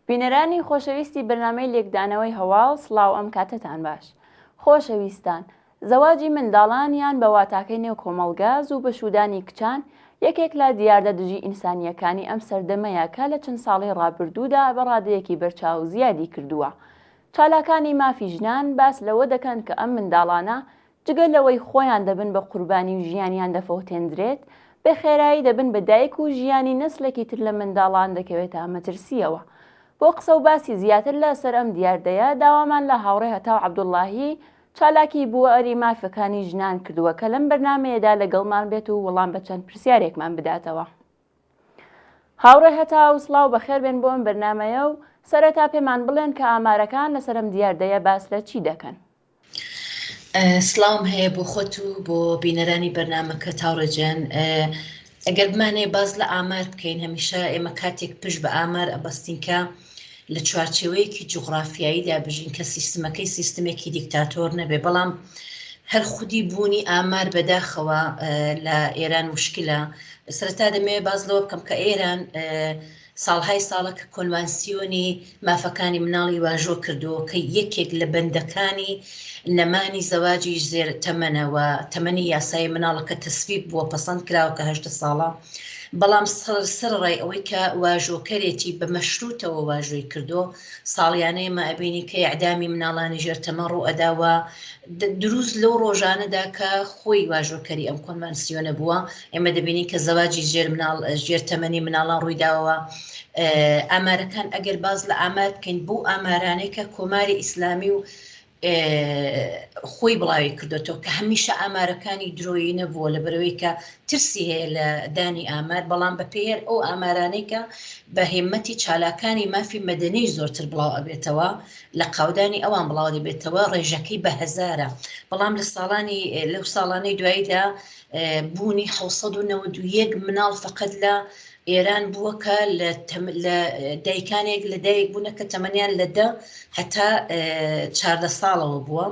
بینەرانی خۆشەویستی بەرنامەی لێکدانەوەی هەواڵ سڵاو ئەم کاتەتان باش. خۆشەویستان، زەواجی منداڵان یان بە واتاکەی نێو کۆمەڵگا زوو بە شوودانی کچان یەکێک لە دیاردە دژی ئینسانییەکانی ئەم سەردەمەیە کە لە چەند ساڵی ڕابردوودا بە ڕادەیەکی بەرچاو زیادی کردووە. چالاکانی مافی ژنان باس لەوە دەکەن کە ئەم منداڵانە جگە لەوەی خۆیان دەبن بە قوربانی و ژیانیان دەفەوتێندرێت، بە خێرایی دەبن بە دایک و ژیانی نەسلێکی تر لە منداڵان دەکەوێتە مەترسییەوە. بۆ قسە و باسی زیاتر لە سەر ئەم دیاردەیە داوامان لە هاوڕێ هەتاو عەبدوڵڵاهی، چالاکی بواری مافەکانی ژنان کردووە کە لەم بەرنامەیەدا لەگەڵمان بێت و وەڵام بە چەند پرسیارێکمان بداتەوە. هاوڕێ هەتاو سڵاو بەخێر بێن بۆ ئەم بەرنامەیە و سەرەتا پێمان بڵێن کە ئامارەکان لەسەر ئەم دیاردەیە باس لە چی دەکەن؟ سڵاوم هەیە بۆ خۆت و بۆ بینەرانی بەرنامەکە تاوڕێ جان ئەگەر بمانەوێ باس لە ئامار بکەین هەمیشە ئێمە کاتێک پشت بە ئامار ئەبەستین کە لە چوارچێوەیەکی جوغرافیاییدا بژین کە سیستمەکەی سیستمێکی دیکتاتۆر نەبێ بەڵام هەر خودی بوونی ئامار بەداخەوە لە ئێران مشکلە سەرەتا دەمەوێت باس لەوە بکەم کە ئێران ساڵهای ساڵە کە کۆنوانسیۆنی مافەکانی مناڵی واژۆ کردووە کە یەکێک لە بەندەکانی نەمانی زەواجی ژێر تەمەنە و تەمەنی یاسایی مناڵەکە تەسویب بووە پەسەند کراوە کە 18 ساڵە بەڵام سەرەڕای ئەوەی کە واژۆکەرێتی بە مەشروتەوە واژۆی کردووە ساڵیانە ئێمە ئەبینی کە ئیعدامی مناڵانی ژێر تەمەن ڕوو ئەدا و دروست لەو ڕۆژانەدا کە خۆی واژۆکەری ئەم کۆنوانسیۆنە بووە ئێمە دەبینین کە زەواجی ژێر مناڵ ژێر تەمەنی مناڵان ڕوویداوە ئامارەکان ئەگەر باز لە ئامار بکەین بۆ ئامارانەی کە کۆماری ئیسلامی و خۆی بڵاوی کردوێتەوە کە هەمیشە ئامارەکانی درۆیی نەبووە لە بەرەوەی کە ترسی هەیە لە دانی ئامار بەڵام بە پێی ئەو ئامارانەی کە بە هێمەتی چالاکانی مافی مەدەنی زۆرتر بڵاو ئەبێتەوە لە قاودانی ئەوان بڵاو دەبێتەوە ڕێژەکەی بە هەزارە بەڵام لە ساڵانی لەو ساڵانەی دواییدا بوونی 691 مناڵ فقط لە ئێران بووە کە لە دایکانێک لە دایک بوونە کە تەمەنیان لە دە هەتا 14 ساڵەوە بووە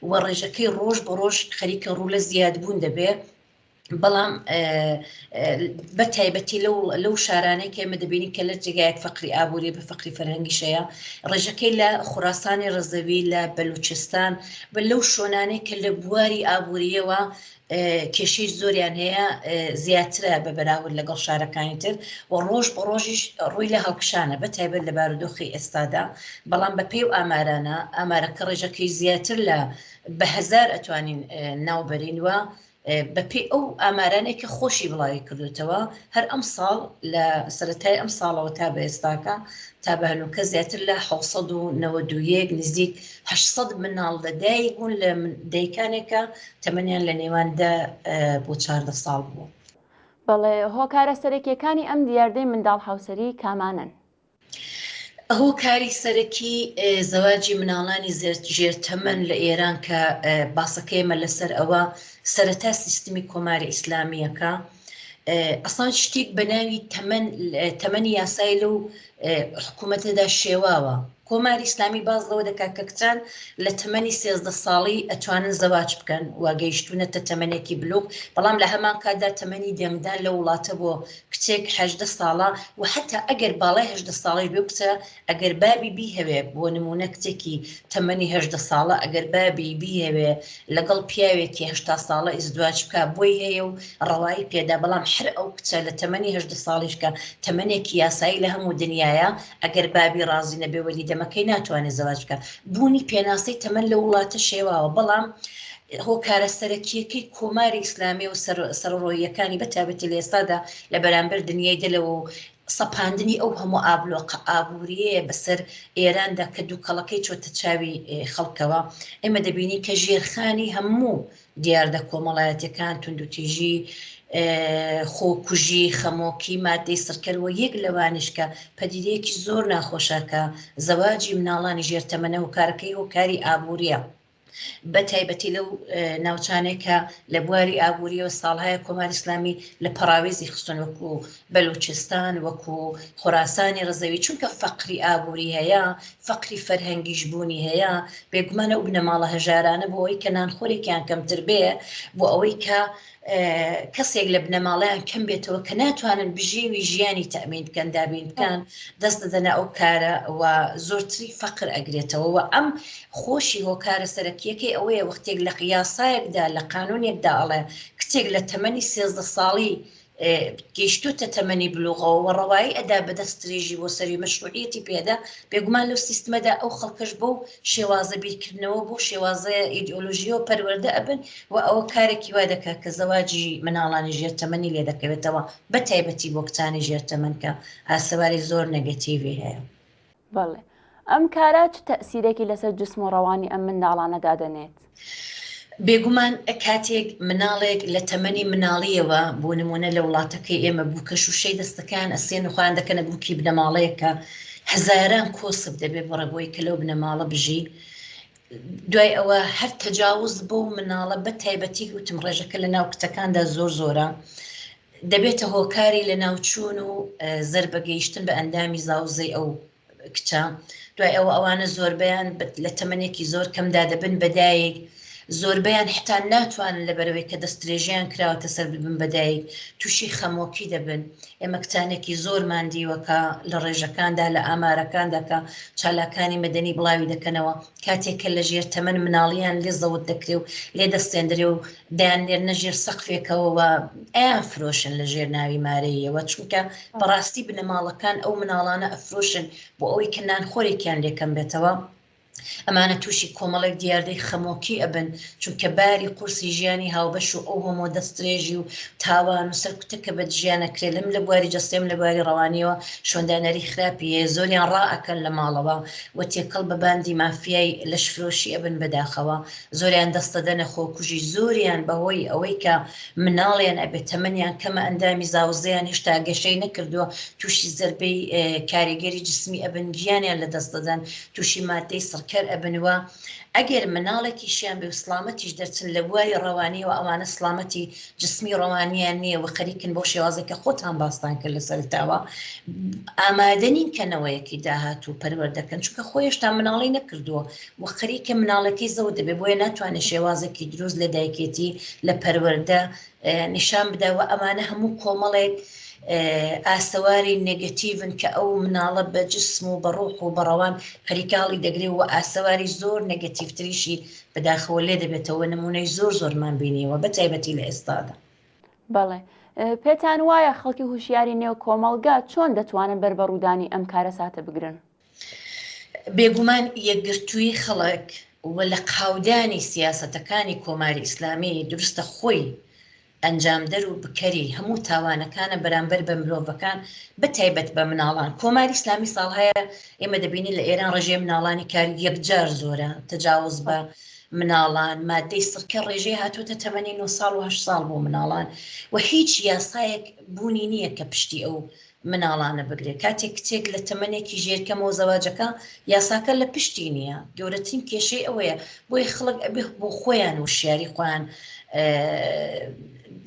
و ڕێژەکەی ڕۆژ بە ڕۆژ خەریکە ڕوو لە زیادبوون دەبێ بەڵام بە تایبەتی لەو لەو شارانەی کە ئێمە دەبینین کە لە جێگایەک فەقری ئابووری بە فەقری فەرهەنگیشەیە ڕێژەکەی لە خوراسانی ڕەزەوی لە بەلوچستان بە لەو شۆنانەی کە لە بواری ئابووریەوە کێشەی زۆریان هەیە زیاترە بە بەراورد لەگەڵ شارەکانی تر و ڕۆژ بە ڕۆژیش ڕووی لە هەڵکشانە بە تایبەت لە بارودۆخی ئێستادا بەڵام بە پێی و ئامارانە ئامارەکە ڕێژەکەی زیاتر لە بە هەزار ئەتوانین ناوبەرین و بەپێی ئەو ئامارانەی کە خۆشی بڵاوی کردوتەوە هەر ئەم ساڵ لە سەرەتای ئەم ساڵەوە تا بە ئێستاکە تا بە هەنووکە زیاتر لە 691 نزیک 800 مناڵ لە دایک بوون لە دایکانێکە تەمەنیان لە نێوان دە بۆ 14 ساڵ بوو. بەڵێ، هۆکارە سەرەکیەکانی ئەم دیاردەی منداڵ هاوسەری کامانەن؟ هۆکاری سەرەکی زەواجی مناڵانی ژێر تەمەن لە ئێران کە باسەکەی ئێمە لەسەر ئەوە سەرەتا سیستمی کۆماری ئیسلامییەکە ئەسڵەن شتێک بە ناوی تەمەن تەمەنی یاسایی لەو حکوومەتەدا شێواوە کۆماری ئیسلامی باز لەوە دەکات کە کچان لە تەمەنی 13 ساڵی ئەتوانن زەواج بکەن و گەیشتوونەتە تەمەنێکی بلوغ بەڵام لە هەمان کاتدا تەمەنی دەنگدان لە وڵاتە بۆ کچێک 18 ساڵە و حتا ئەگەر باڵای 18 ساڵیش بێ کچە ئەگەر بابی بیهەوێ بۆ نمونە کچێکی تەمەنی 18 ساڵە ئەگەر بابی بیهەوێ لەگەڵ پیاوێکی 80 ساڵە ئیزدواج بکا بۆی هەیە و ڕەوایی پێدا بەڵام هەر ئەو کچە لە تەمەنی 18 ساڵیش کە تەمەنێکی یاسایی لە هەموو دنیایە ئەگەر بابی ڕازی نەبێ وەلی دەمەکەی ناتوانێت زەواج بکا بوونی پێناسەی تەمەن لە وڵاتە شێواوە بەڵام هۆکارە سەرەکیەکەی کۆماری ئیسلامی و سەرڕۆییەکانی بە تایبەتی لە ئێستادا لە بەرامبەر دنیای دەلەوە و سەپاندنی ئەو هەموو ئابلۆقە ئابووریەیە بەسەر ئێراندا کە دووکەڵەکەی چۆتە چاوی خەڵکەوە ئێمە دەبینین کە ژێرخانی هەموو دیاردە کۆمەڵایەتیەکان، توندوتیژی، خۆکوژی، خەمۆکی، مادەی سڕکەر و یەک لەوانیش کە پەدیدەیەکی زۆر ناخۆشە کە زەواجی مناڵانی ژێر تەمەنە هۆکارەکەی هۆکاری ئابووریە بە تایبەتی لەو ناوچانەی کە لە بواری ئابووریەوە ساڵهایە کۆماری ئیسلامی لە پەڕاوێزی خستن وەکو بەلوچستان وەکو خوراسانی ڕەزەوی چونکە فەقری ئابووری هەیە فەقری فەرهەنگیش بوونی هەیە، بێگومان ئەو بنەماڵە هەژارانە بۆ ئەوەی کە نانخۆرێکیان کەمتر بێ، بۆ ئەوەی کە. کەسێک لە بنەماڵەیان کەم بێتەوە کە ناتوانن بژێوی ژیانی تەئمین بکەن دابین بکەن دەست دەدەنە ئەو کارە و زۆرتری فەقر ئەگرێتەوە و ئەم خۆشی هۆکارە سەرەکیەکەی ئەوەیە وەختێک لە یاسایەکدا لە قانونێکدا ئەڵێ کچێک لە تەمەنی 13 ساڵی گەیشتوتە تەمەنی بلوغەوە و ڕەوایی ئەدا بە دەستدرێژی بۆ سەری مەشروعیەتی پێدا، بێگومان لەو سیستمەدا ئەو خەڵکەش بەو شێوازە بیرکردنەوە بەو شێوازە ئیدئۆلۆژیەوە پەروەردە ئەبن و ئەوە کارێکی وا دەکات کە زەواجی مناڵانی ژێر تەمەنی لێ دەکەوێتەوە بە تایبەتی بۆ کچانی ژێر تەمەن کە ئاسەواری زۆر نەگەتیڤی هەیە. بەڵێ. ئەم کارە چ تەئسیرێکی لەسەر جسم و ڕەوانی ئەم منداڵانە دادەنێت؟ بێگومان کاتێک مناڵێک لە تەمەنی مناڵییەوە، بۆ نموونە لە وڵاتەکەی ئێمە بووکە شووشەی دەستەکان ئەسێن و خۆیان دەکەنە بووکی بنەماڵەیەک کە هەزاران کۆسپ دەبێ بڕێ بۆی کە لەو بنەماڵە بژی، دوای ئەوە هەر تەجاوز بەو مناڵە بە تایبەتی وتم ڕێژەکە لە ناو کچەکاندا زۆر زۆرە دەبێتە هۆکاری لەناوچوون و زەربە گەیشتن بە ئەندامی زاوزێی ئەو کچە، دوای ئەوە ئەوانە زۆربەیان لە تەمەنێکی زۆر کەمدا دەبن بە دایک، زۆربەیان حتا ناتوانن لەبەرئەوەی کە دەستدرێژیان کراوەتە سەر ببن بە دایک، تووشی خەمۆکی دەبن. ئێمە کچانێکی زۆرمان دیوە کە لە ڕێژەکاندا، لە ئامارەکاندا کە چالاکانی مەدەنی بڵاوی دەکەنەوە، کاتێک کە لە ژێر تەمەن مناڵیان لێ زەوت دەکرێ و لێ دەستێندرێ و دەیاننێرنە ژێر سەقفێکەوە و ئەیانفرۆشن لە ژێر ناوی مارەییەوە، چونکە بەڕاستی بنەماڵەکان ئەو مناڵانە ئەفرۆشن بۆ ئەوەی کە نانخۆرێکیان لێ کەم بێتەوە. ئەمانە تووشی کۆمەڵێک دیاردەی خەمۆکی ئەبن، چونکە باری قورسی ژیانی هاوبەش و ئەو هەموو دەستدرێژی و تاوان و سەرکوتە کە بە دژیان ئەکرێ لەم لە بواری جەستەی و لە بواری ڕەوانیەوە شوێندانەری خراپی هەیە، زۆریان ڕائەکەن لە ماڵەوە و تێکەڵ بە باندی مافیای لەشفرۆشی ئەبن بەداخەوە زۆریان دەستەدەنە خۆکوژی زۆریان بەهۆی ئەوەی کە مناڵیان ئەبێت تەمەنیان کەمە ئەندامی زاوزێیان هێشتا گەشەی نەکردووە تووشی زەربەی کاریگەری جسمی ئەبن گیانیان لەدەست دەدەن تووشی مادەی سڕکەر ئەبن و ئەگەر مناڵێکیشیان بێ و سڵامەتیش دەرچن لە بواری ڕەوانیەوە ئەوانە سڵامەتی جسمی ڕەوانیان نییە و خەریکن بەو شێوازەی کە خۆتان باستان کرد لە سەرەتاوە ئامادە نین کە نەوەیەکی داهاتوو پەروەردەکەن چونکە خۆی هێشتا مناڵی نەکردووە و خەریکە مناڵەکەی زەوت دەبێت بۆیە ناتوانێت شێوازێکی دروست لە دایکێتی لە پەروەردە نیشان بدا و ئەمانە هەموو کۆمەڵێک ئاسەواری نێگەتیڤن کە ئەو مناڵە بە جسم و بە ڕۆح و بە ڕەوان خەریکە هەڵی دەگرێ و ئاسەواری زۆر نێگەتیڤتریشی بەداخەوە لێ دەبێتەوە نمونەی زۆر زۆرمان بینیوە بە تایبەتی لە ئێستادا. بەڵێ. پێتان وایە خەڵکی هوشیاری نێو کۆمەڵگا چۆن دەتوانن بەر بە ڕوودانی ئەم کارەساتە بگرن؟ بێگومان یەکگرتوویی خەڵک و لە قاودانی سیاسەتەکانی کۆماری ئیسلامی دروستە خۆی ئەنجامدەر و بکەری هەموو تاوانەکانە بەرامبەر بە مرۆڤەکان بە تایبەت بە مناڵان. کۆماری ئیسلامی ساڵهایە ئێمە دەبینین لە ئێران ڕێژەی مناڵانی کار یەکجار زۆرە، تەجاوز بە مناڵان، مادەی سڕکەر ڕێژەی هاتووەتە تەمەنی نۆ ساڵ و هەشت ساڵ بۆ مناڵان و هیچ یاسایەک بوونی نییە کە پشتی ئەو مناڵانە بگرێت کاتێک کچێک لە تەمەنێکی ژێرکەمەوە زەواجەکە یاساکە لە پشتی نییە گەورەترین کێشەی ئەوەیە بۆیە خەڵک ئەبێ بۆ خۆیان وشیاری خۆیان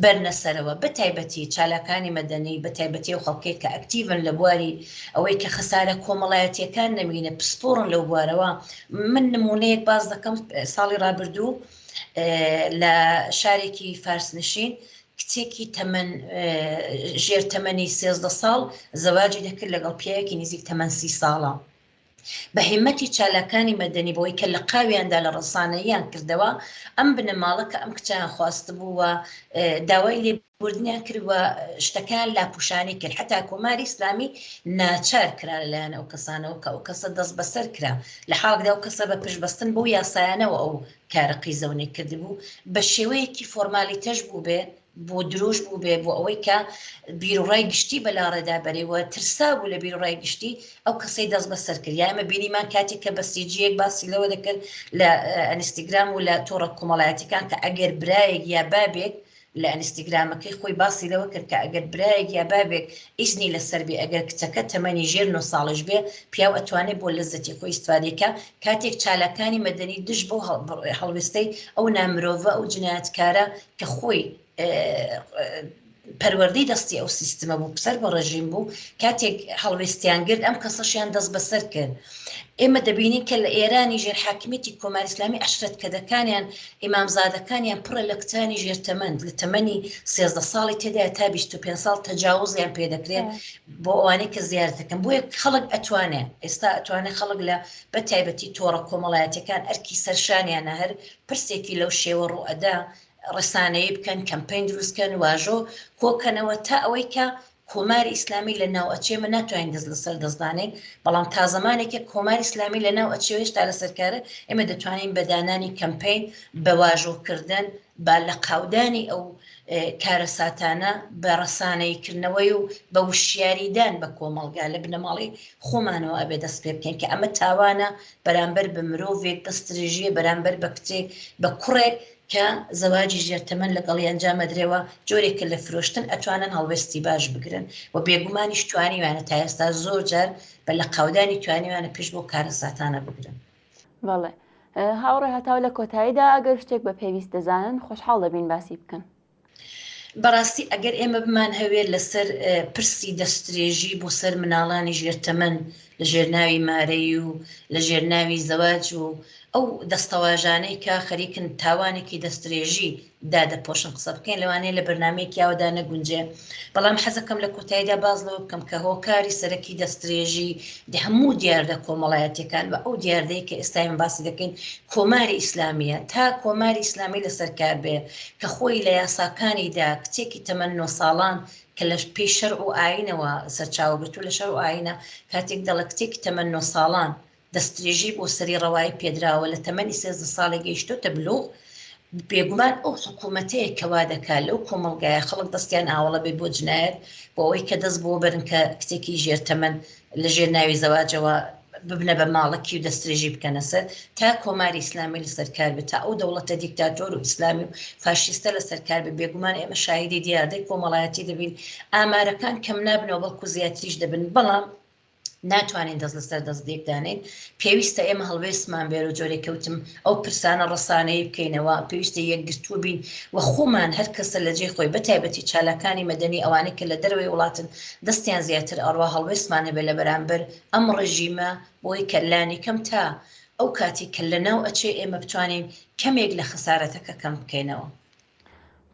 بەرنە سەرەوە بە تایبەتی چالاکانی مەدەنی بە تایبەتی و خەڵکێک کە ئەکتیڤن لە بواری ئەوەی کە خەسارە کۆمەڵایەتیەکان نەمینە پسپۆڕن لەو بوارەوە من نمونەیەک باس دەکەم ساڵی ڕابردوو لە شارێکی فارسنشین کچێکی تەمەن ژێر تەمەنی 13 ساڵ زەواجی دەکرد لەگەڵ پیاوێکی نزیک تەمەن سی ساڵە بە هیمەتی چالاکانی مەدەنی بەوەی کە لە قاویاندا لە ڕەسانەییان کردەوە ئەم بنەماڵە کە ئەم کچیان خواستبوو و داوای لێبوردنیان کرد و شتەکان لاپوشانی کرد حتا کۆماری ئیسلامی ناچار کرا لەلایەن ئەو کەسانەوە کە ئەو کەسە دەست بەسەر کرا لە حاڵێکدا ئەو کەسە بە پشتبەستن بەو یاسایانەوە ئەو کارە قیزەونەی کردبوو بە شێوەیەکی فۆرمالیتەش بووبێ بۆ درۆش بووبێ بۆ ئەوەی کە بیروڕای گشتی بەلاڕێدا بەرێ و ترسا بوو لە بیروڕای گشتی ئەو کەسەی دەست بەسەر کرد یا ئێمە بینیمان کاتێک کە بەسیجیەک باسی لەوە دەکرد لە ئەنستیگرام و لە تۆڕە کۆمەڵایەتیەکان کە ئەگەر برایەک یا بابێک لە ئەنستیگرامەکەی خۆی باسی لەوە کرد کە ئەگەر برایەک یا بابێک ئیزنی لەسەر بێ ئەگەر کچەکە تەمەنی ژێر نۆ ساڵیش بێ پیاو ئەتوانێ بۆ لەزەتی خۆی ئیستفادەی کا کاتێک چالاکانی مەدەنی دژ بەو هەڵوێستەی ئەو نامرۆڤە ئەو جنایەتکارە کە خۆی. پەروەردەی دەستی ئەو سیستمە بوو، سەر بە ڕێژیم بوو، کاتێک هەڵوێستیان گرت ئەم کەسەشیان دەستبەسەر کرد. ئێمە دەبینین کە لە ئێرانی ژێر حاکمیەتی کۆماری ئیسلامی عەشرەتکەدەکانیان، ئیمامزادەکانیان پڕە لە کچانی ژێر تەمەن، لە تەمەنی 13 ساڵی تێدایە تا 25 ساڵ تەجاوزیان پێ دەکرێت بۆ ئەوانەی کە زیارەت دەکەن. بۆیە خەڵک ئەتوانێ ئێستا ئەتوانێ خەڵک لە بە تایبەتی تۆڕە کۆمەڵایەتیەکان ئەرکی سەرشانیانە هەر پرسێکی لەو شێوە ڕووئەدا ڕسانەیی بکەن، کەمپەین دروست کەن، واژۆ کۆکەنەوە تا ئەوەی کە کۆماری ئیسلامی لە ناو ئەچێ، ئێمە ناتوانین دەست لەسەر دەست دانێین، بەڵام تا زەمانێک کە کۆماری ئیسلامی لە ناو ئەچێ و هێشتا لەسەر کارە، ئێمە دەتوانین بە دانانی کەمپەین، بە واژۆ کردن، بە لەقاودانی ئەو کارەساتانە، بە ڕەسانەیی کردنەوەی و بە وشیاری دان بە کۆمەڵگا لە بنەماڵەی خۆمانەوە ئەبێ دەست پێ بکەین کە ئەمە تاوانە بەرامبەر بە مرۆڤێک، دەستدرێژییە بەرامبەر بە کچێک، بە کوڕێک، کە زەواجی ژێر تەمەن لەگەڵی ئەنجام ئەدرێ و جۆرێکە لە فرۆشتن ئەتوانن هەڵوێستی باش بگرن و بێگومانیش توانیویانە تا ئێستا زۆر جار بە لەقاودانی توانیویانە پێش بەو کارەساتانە بگرن. بەڵێ هاوڕێ هەتاو لە کۆتاییدا ئەگەر شتێک بە پێویست دەزانن خۆشحاڵ دەبین باسی بکەن. بەڕاستی ئەگەر ئێمە بمانهەوێت لەسەر پرسی دەستدرێژی بۆ سەر مناڵانی ژێر تەمەن لە ژێر ناوی مارەیی و لە ژێر ناوی زەواج و ئەو دەستەواژانەی کە خەریکن تاوانێکی دەستدرێژی دادەپۆشن قسە بکەین لەوانەیە لە بەرنامەیەکی ئاودا نەگونجێ بەڵام حەزەکەم لە کۆتاییدا باس لەوە بکەم کە هۆکاری سەرەکی دەستدرێژی هەموو دیاردە کۆمەڵایەتیەکان و ئەو دیاردەی کە ئێستا ئێمە باسی دەکەین کۆماری ئیسلامیە تا کۆماری ئیسلامی لەسەر کار بێ کە خۆی لە یاساکانیدا کچێکی تەمەن نۆ ساڵان کە لە پێی شەرع و ئاینەوە سەرچاوە گرتوو لە شەرع و ئاینە کاتێک دەڵێ کچێکی تەمەن نۆ ساڵان دەستدرێژی بۆ سەری ڕەوایی پێدراوە لە تەمەنی 13 ساڵی گەیشتۆتە بلوغ بێگومان ئەو حکوومەتەیە کە وا دەکات لەو کۆمەڵگایە خەڵک دەستیان ئاوەڵە بێ بۆ جنایەت بۆ ئەوەی کە دەست بۆ بەرن کە کچێکی ژێر تەمەن لە ژێر ناوی زەواجەوە ببنە بە ماڵەکی و دەستدرێژی بکەنە سەر تا کۆماری ئیسلامی لەسەر کار بێت تا ئەو دەوڵەتە دیکتاتۆر و ئیسلامی و فاشیستە لەسەر کار بێت بێگومان ئێمە شاهیدی دیاردەی کۆمەڵایەتی دەبین ئامارەکان کەم نابنەوە بەڵکو زیاتریش دەبن بەڵام ناتوانین دەست لەسەر دەست دێک دانێین پێویستە ئێمە هەڵوێستمان بێت و جۆرێک کەوتم ئەو پرسانە ڕەسانەیی بکەینەوە پێویستە یەکگرتوو بین و خۆمان هەر کەسە لە جێی خۆی بە تایبەتی چالاکانی مەدەنی ئەوانەی کە لە دەرەوەی وڵاتن دەستیان زیاتر ئەڕوا هەڵوێستمان هەبێت لە بەرامبەر ئەم ڕژیمە بۆی کە لانیکەم تا ئەو کاتی کە لە ناو ئەچێ ئێمە بتوانین کەمێک لە خەسارەتەکە کەم بکەینەوە.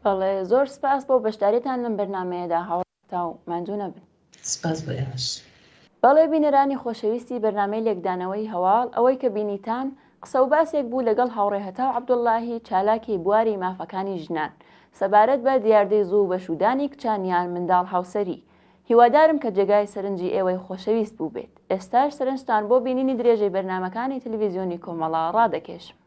بەڵێ زۆر سپاس بۆ بەشداریتان لەم بەرنامەیەدا هاوڕێ. تاو ماندوو نەبن. سپاس بۆ ئێوەش. بەڵێ بینەرانی خۆشەویستی بەرنامەی لێکدانەوەی هەواڵ ئەوەی کە بینیتان قسە و باسێک بوو لەگەڵ هاوڕێ هەتاو عەبدوڵڵاهی چالاکی بواری مافەکانی ژنان سەبارەت بە دیاردەی زوو بەشوودانی کچان یان منداڵ هاوسەری هیوادارم کە جێگای سەرنجی ئێوەی خۆشەویست بووبێت ئێستاش سەرنجتان بۆ بینینی درێژەی بەرنامەکانی تلویزیۆنی کۆمەڵە ڕادەکێشم.